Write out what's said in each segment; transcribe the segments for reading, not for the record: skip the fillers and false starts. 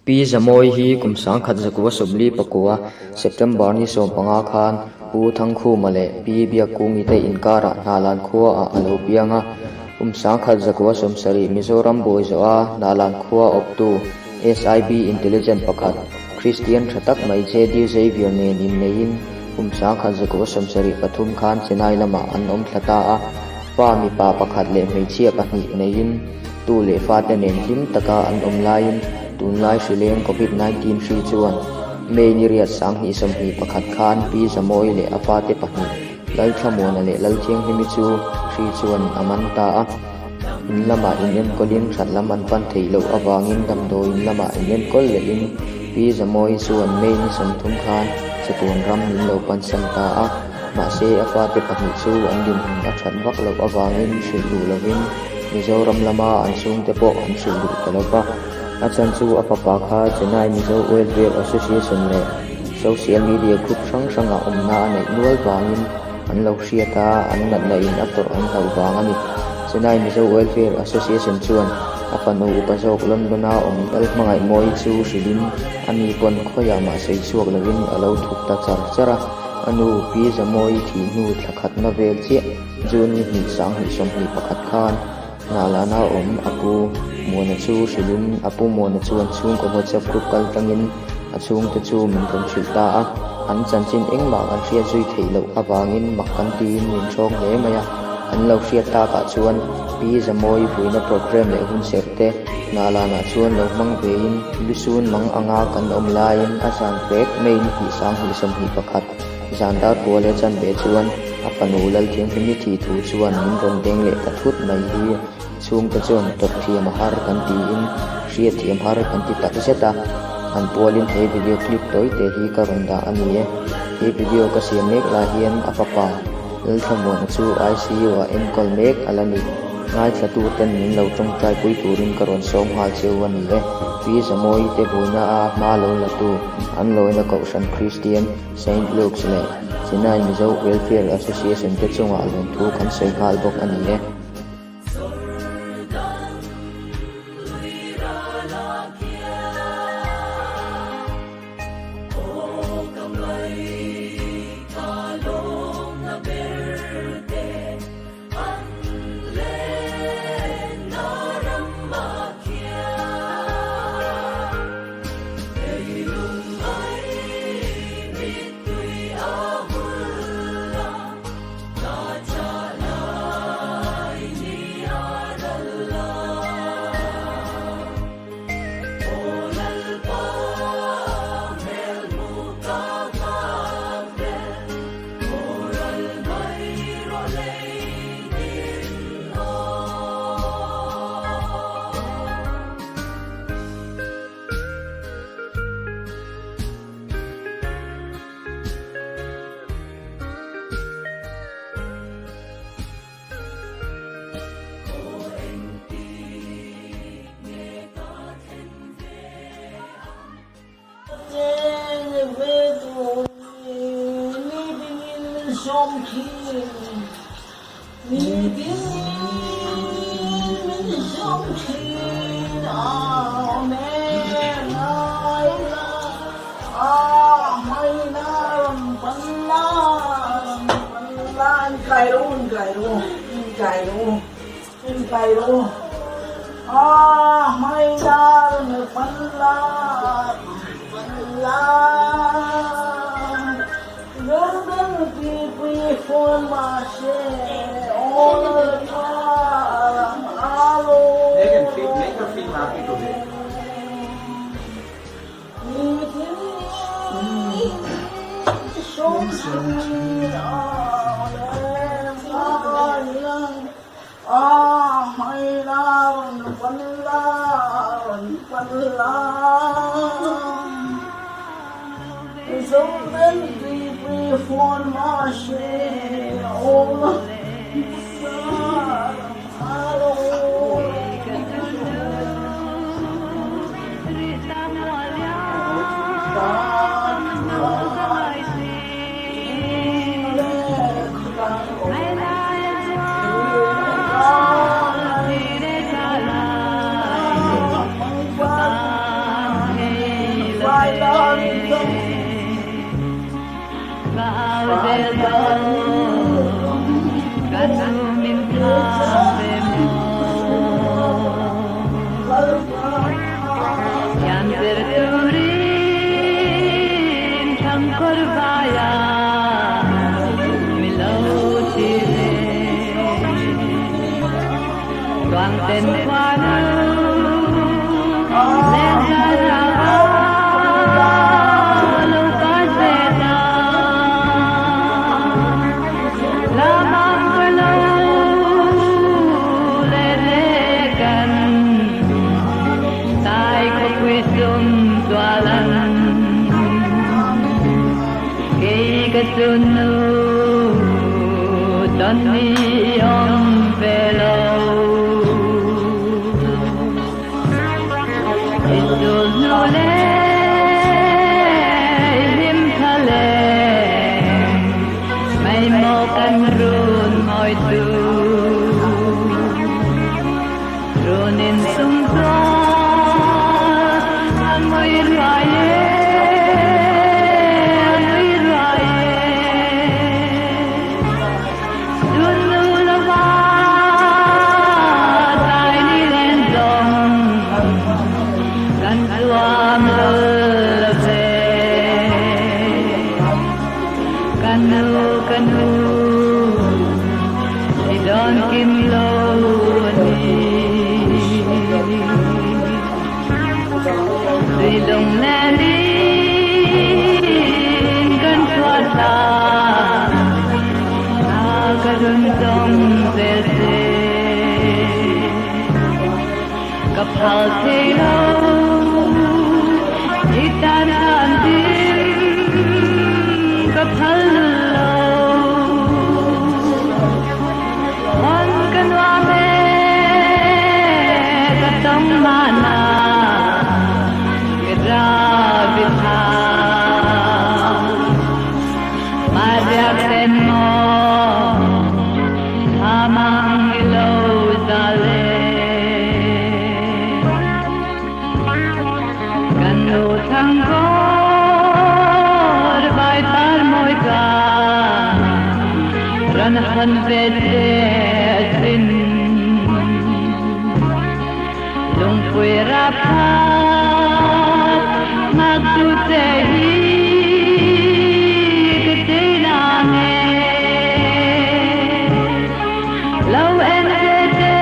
Pi Zamawi hi kum 1949 September ni 15 khan Pu Thangkhuma leh Pi Biakkungi te inkarah Hnalan khuaah a lo piang a. Kum 1970 Mizoram buai zawha Hnalan khua awptu SIB Intelligent pakhat Kristian tha tak mai JD Xavier nen inneiin kum 1973 khan Chennai lamah an awm thla ta a. Fa mipa pakhat leh hmeichhia pahnih neiin tu leh fate nen hlim taka an awm laiin tunlai hrileng Covid 19 hri chuan May ni riat 2021 khan Pi Zamawi leh a fate pahnih Lalthlamuana leh Lalthianghlimi chu hri chuan a man ta a. In lamah inenkawlin that lam an pan theih loh avangin damdawiin lamah inenkawl lehin Pi Zamawi chuan May ni 30 khan chatuan ram min lo pansan ta a. Mahse a fate pahnih chu an dinhmun a that vak loh avangin hrilh duh lovin Mizoram lama an chhungte pawh an hrilh duh ta lo va. A chan chu a fapa kha Chennai Mizo Welfare Association leh social media group hrang hrangah awmna a neih nual vangin an lo hriat a, an natna in a tawrh an hlauh vang a ni. Chennai Mizo Welfare Association chuan a fanu upa zawk London-a awm Lalhmangaihmawi chu hrilhin ani pawn khawiah mah sawi chhuak lovin a lo thup ta char char a. A nu Pi Zamawi thih hnu thla khatna vel chiah June ni hnih 2021 khan Hnalana awm a pu Muana chu hrilhin a pu Muana chuan chhungkaw WhatsApp group kal tlangin a chhungte chu min rawn hrilh ta a. An chanchin engmah kan hriat zui theih loh avangin mak kan tiin min hrawng hle mai a. An lo hriat takah chuan Pi Zamawi vuina programme leh hunserh te Hnalanah chuan lo hmang vein lusun mang anga kan awm laiin a zan fek May ni hnih 2021 zan dar kual e chanve chuan a fanu Lalthianghlimi thih thu chuan min rawn deng leh ta thut mai hi chhungte chuan tawrh thiam a har kan tiin hriat thiam har kan ti tak zet a. An pualin he video clip tawi te hi ka rawn dah a ni e. He video ka siam mek lai hian a fapa Lalthlamuana chu ICU ah enkawl mek a la ni. Ngaithlatu ten min lo tawngtai pui turin ka rawn sawm nghal cheu a ni e. Pi Zamawi te buaina a hma lo la tu an lawina Kohhran Kristian Saint Luke's leh Chennai Mizo Welfare Association te chungah lawmthu kan sawi nghal bawk a ni e. Make him feel, make her feel happy today. Thiam ber turin thangkawr vaia mi lo thlir e. Tuangten khuanu leng zal rau a lo par ve ta. La mang ka lo le le kan tai khawpui sum tualan kei ka chunnu tawn ni awm ve lo. I sulhnu le i hlim tha le mei maw kan run mawi chu. Runin sum tual a ngui ruai e, a ngui ruai e. Chunnu lova tai ni len zawng kan zuam lul ve. Ka nu, ka nu, i dawn kim lo a ni. Tui lung len in kan chhuat ta, a ka run zawng zel che. Ka phal thei lo, i tan han dim ka phal lo. Hon ka nuam e, ka tawng mahna i ra vi tha. Mahriak ten maw tha mang i lo zal e. Kan nu thangkawr vai tar mawi ta, ran han ve che a sin. Lungpui rap khat ngak tu che hi ka chei na nge. Lo en ve che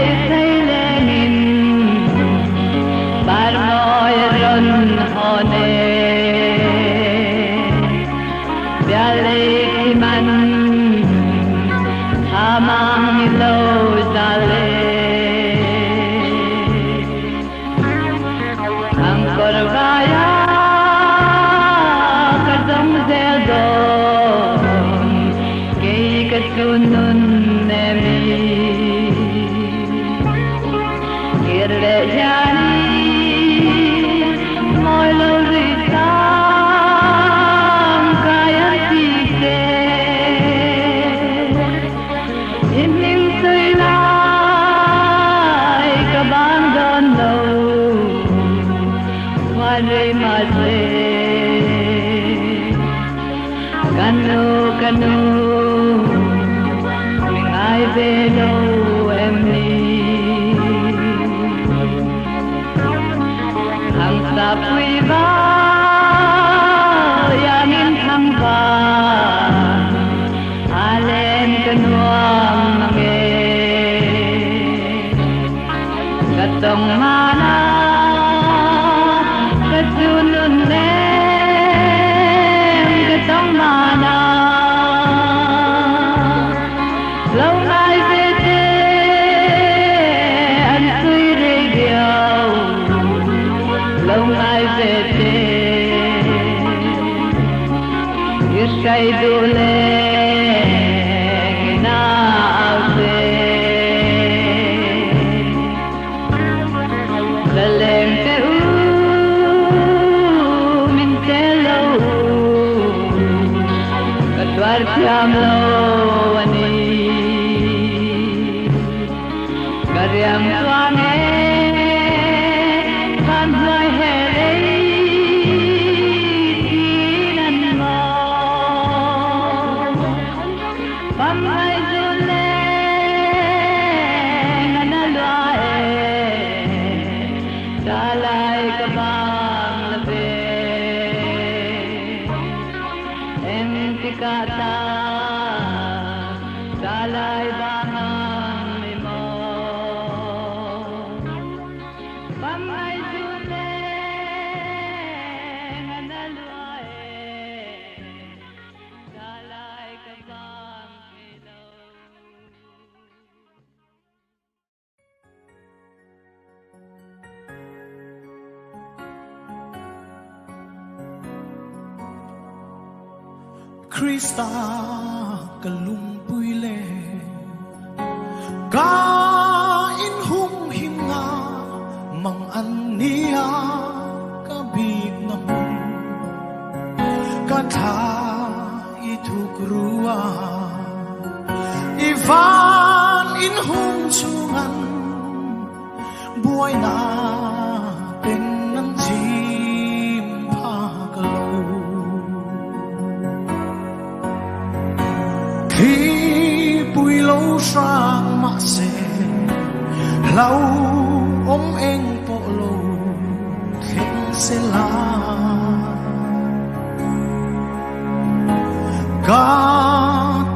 i thei lengin par mawi rawn hawn e. Bialei khi man tha mang i lo zal e. Thangkawr vaia ka zawng zel dawn, kei ka chunun em i. Kir leh hianin mawi lo lui tlang kai an ti che. I hming sawi lai ka bang dawn lo, khuan rei mah se. Ka nu, ka nu, mi ngai ve lo em ni? Thang sa pui val iangin thang van, a len ka nuam mang e. Ka tawng mana ka chunun em, ka tawng mana lo ngai ve te an sui radio, lo ngai ve te i hrai duh leng in a au che. Zaleng te u min tel lo u, ka tuar thiam lo a ni. Ka riam chuan e van hnuai he lei thin an maw. Pam ngai zun leng an a lua e. Krista ka lungpui leh ka inhumhimna mang an nia ka bikna hmun ka thla i thukrua i van inhung chungan buaina ten an chim phak lo. Thi pui lo hrang mah se hlau awm eng pawh lo thleng se la ka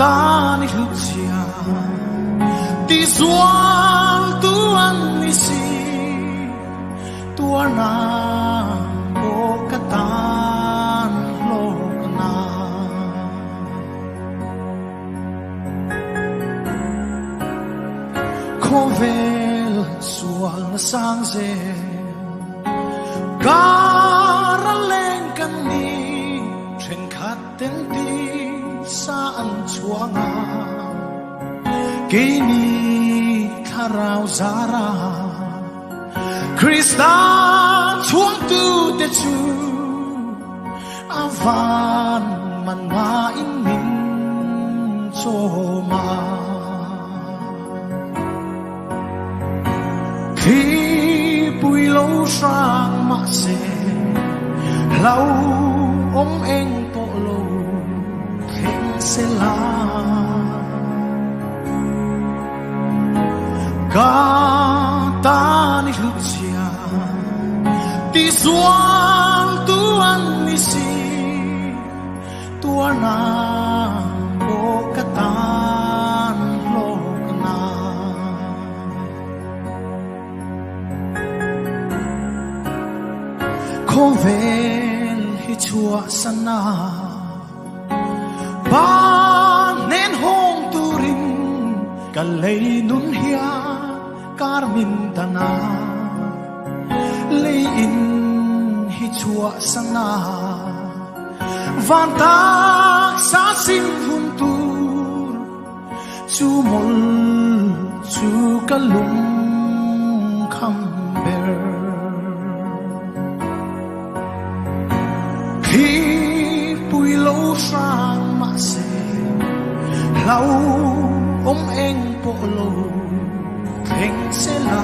tan i hlut zia ti zual tu an ni si tuarna pawh ka tan hlawk na. Khawvel sual na sang zel kar a leng kan ni thenkhat ten ti sa an chuang a keini thlarau zara Krista chuang tu te chu a van man nga in min chawm a. Thi pui lo hrang mah se hlau awm eng pawh lo thleng se la ka tan i hlut zia ti zual tu an ni si tuarna pawh ka tan hlawk na. Khawvel hi chhuah sana ban nen hawng turin ka lei nun hian kar min dana lei in hi chhuah sana van tak sa sim hun tur chu mol chu ka lung kham ber. Thi pui lo hrang mah se hlau awm eng pawh lo thleng se la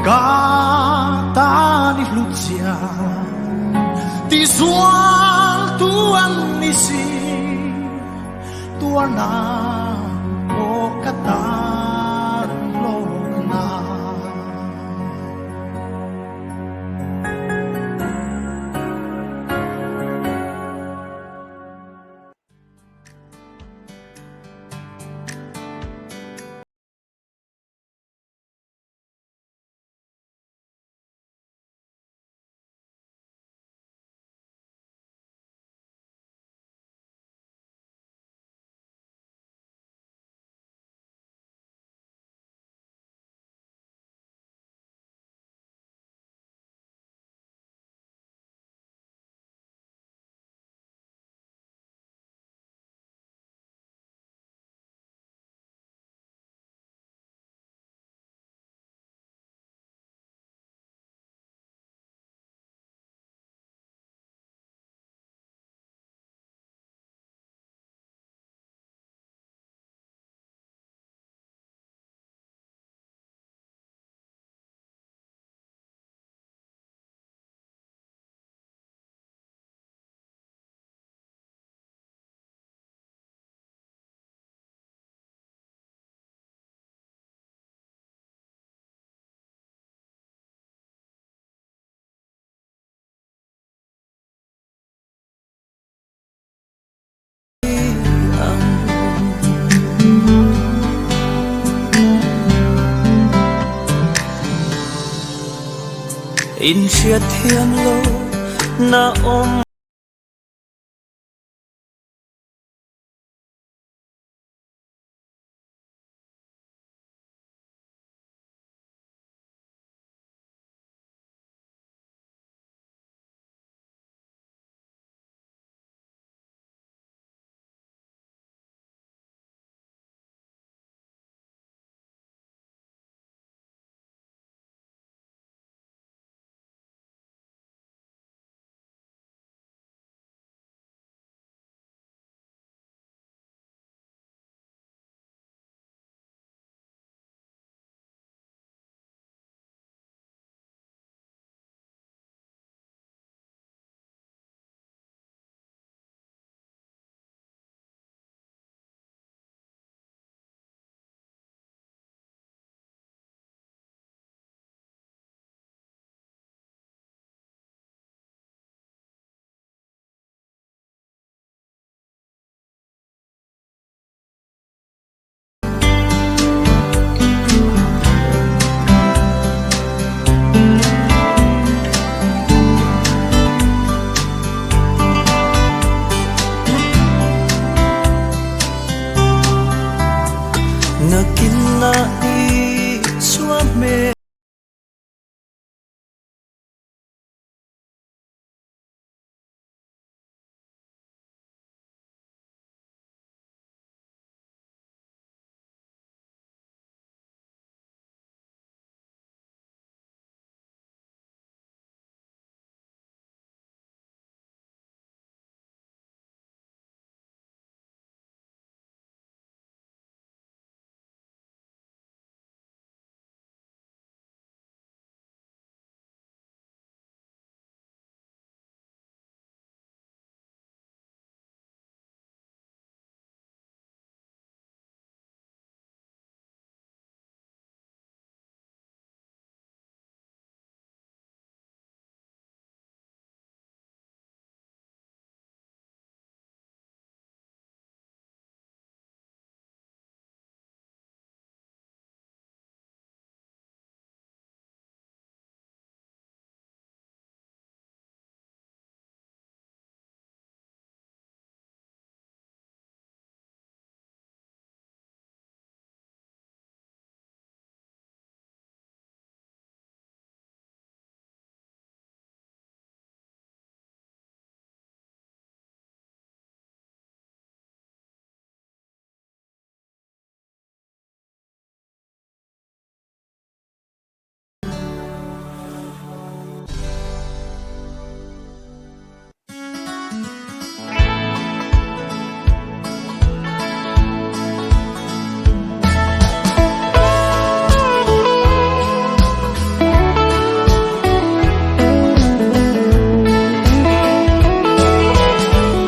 ka tan i hlut zia ti zual tu an ni si tuarna pawh ka tan hlawk na. In hriat thiam lo na awm. Hlimna Isua hmel.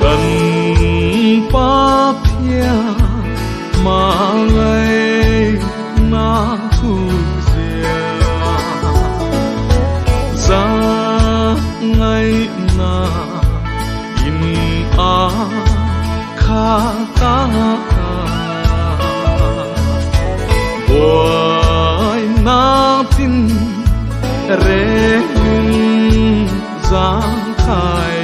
Kan Pathian hmangaihna thuzia Zahngaihna in a khat a. Buaina tin rengin zangkhai.